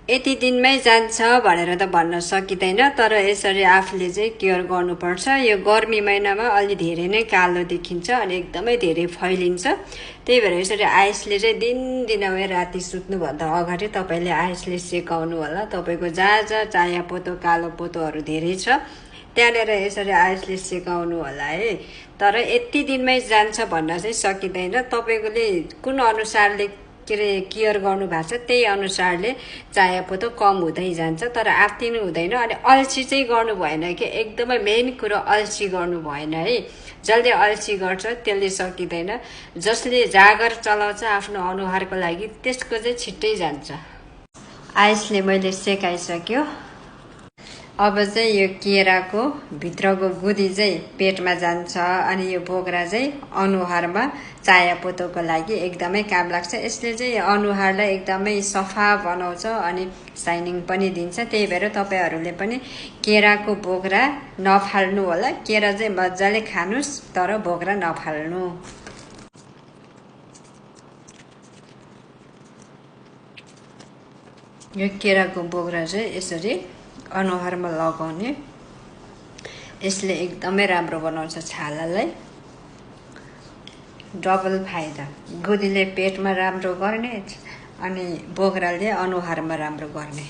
यति दिनमै जान्छ भनेर त भन्न सकिँदैन, तर यसरी आफूले चाहिँ केयर गर्नुपर्छ। यो गर्मी महिनामा अलि धेरै नै कालो देखिन्छ अनि एकदमै धेरै फैलिन्छ। त्यही भएर यसरी आइसले चाहिँ दिनदिनमै राति सुत्नुभन्दा अगाडि तपाईँले आइसले सेकाउनु होला। तपाईँको जहाँ जहाँ चाया पोतो कालो पोतोहरू धेरै छ त्यहाँनिर यसरी आइसले सेकाउनु होला है। तर यति दिनमै जान्छ भन्न चाहिँ सकिँदैन। तपाईँले कुन अनुसारले केयर गर्नु भएको छ त्यही अनुसारले चाया पोतो कम हुँदै जान्छ, तर आत्तिनु हुँदैन। अनि अल्छी चाहिँ गर्नु भएन कि, एकदमै मेन कुरो अल्छी गर्नु भएन है। जसले अल्छी गर्छ त्यसले सकिँदैन। जसले जागर चलाउँछ आफ्नो अनुहारको लागि त्यसको चाहिँ छिट्टै जान्छ। आइसले मैले सेकाइसक्यो। अब चाहिँ यो केराको भित्रको गुदी चाहिँ पेटमा जान्छ अनि यो बोक्रा चाहिँ अनुहारमा चाया पोतोको लागि एकदमै काम लाग्छ। यसले चाहिँ अनुहारलाई एकदमै सफा बनाउँछ अनि साइनिङ पनि दिन्छ। त्यही भएर तपाईँहरूले पनि केराको बोक्रा नफाल्नु होला। केरा चाहिँ मजाले खानुस् तर बोक्रा नफाल्नु। यो केराको बोक्रा चाहिँ यसरी अनुहारमा लगाउने। यसले एकदमै राम्रो बनाउँछ छालालाई। डबल फाइदा, गुदीले पेटमा राम्रो गर्ने अनि बोक्राले अनुहारमा राम्रो गर्ने।